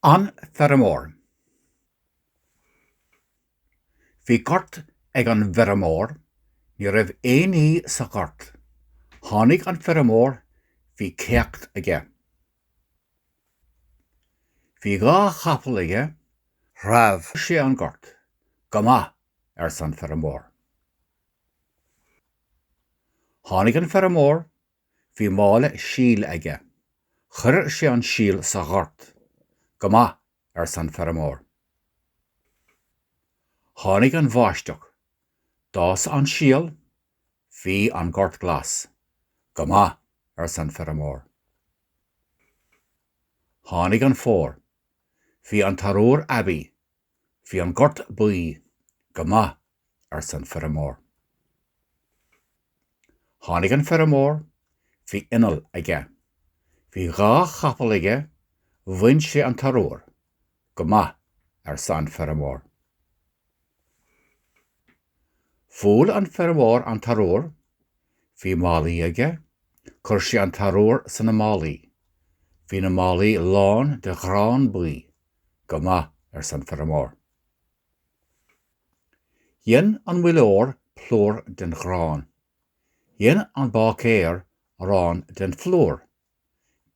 An Feirmeoir. Bhí gort ag an bhfeirmeoir, ní raibh aon ní sa ghort. Tháinig an feirmeoir, bhí céacht aige. Bhí dha chapall aige, threabh sé an gort. Go maith, arsa an feirmeoir. Tháinig an feirmeoir, Bhí mála síl aige. Chuir sé an síol sa ghort. Go maith, arsa an feirmeoir. Tháinig an bháisteach. D'fhás an síol. Bhí an gort glas. Go maith, arsa an feirmeoir. Tháinig an fómhar. Bhí an t-arúr aibí. Bhí an gort buí. Go maith, arsa an feirmeoir. Tháinig an feirmeoir, bhí inneall aige. Bhí dha chapall aige, bhain sé an t-arúr. Go maith, arsa an feirmeoir. Bhuail an feirmeoir an t-arúr, bhí málaí aige, chuir sé an t-arúr sna málaí. Bhí na málaí lán de ghrán buí. Go maith, arsa an feirmeoir. Dhein an muilleoir plúr den ghrán. Dhein an báicéir arán den phlúr.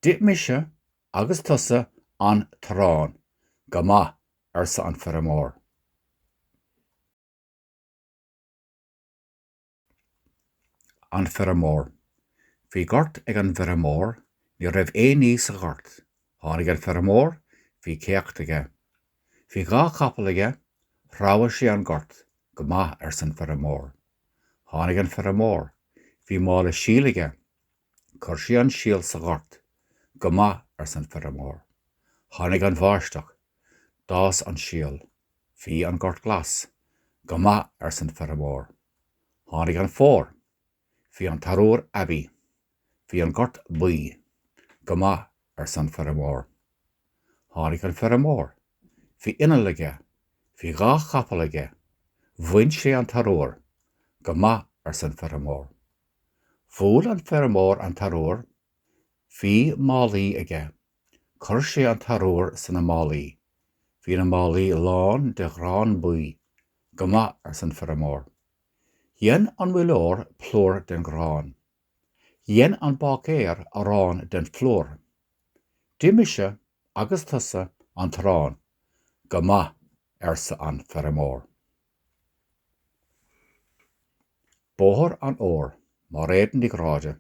D'ith mise agus tusa an t-arán. Go maith, arsa an feirmeoir. An Feirmeoir. Bhí gort ag an bhfeirmeoir, ní raibh aon ní sa ghort. Tháinig an feirmeoir, bhí céacht aige. Bhí dha chapall aige, threabh sé an gort. Go maith, arsa an feirmeoir. Tháinig an feirmeoir, bhí mála síl aige, chuir sé an síol sa ghort. Go maith, arsa an feirmeoir. Tháinig an bháisteach, d'fhás an síol. Bhí an gort glas. Go maith, arsa an feirmeoir. Tháinig an fómhar. Bhí an t-arúr aibí. Bhí an gort buí. Go maith, arsa an feirmeoir. Tháinig an feirmeoir. Bhí inneall aige. Bhí dha chapall aige. Bhain sé an t-arúr. Go maith, arsa an feirmeoir. Bhuail an feirmeoir an t-arúr. Bhí málaí aige. Chuir sé an t-arúr sna málaí. Bhí na málaí lán de ghrán buí. Go maith, arsa an feirmeoir. Dhein an muilleoir plúr den ghrán. Dhein an báicéir arán den phlúr. D'ith mise agus tusa an t-arán. Go maith, arsa an feirmeoir. Bóthar an Óir, Máiréad Ní Ghráda.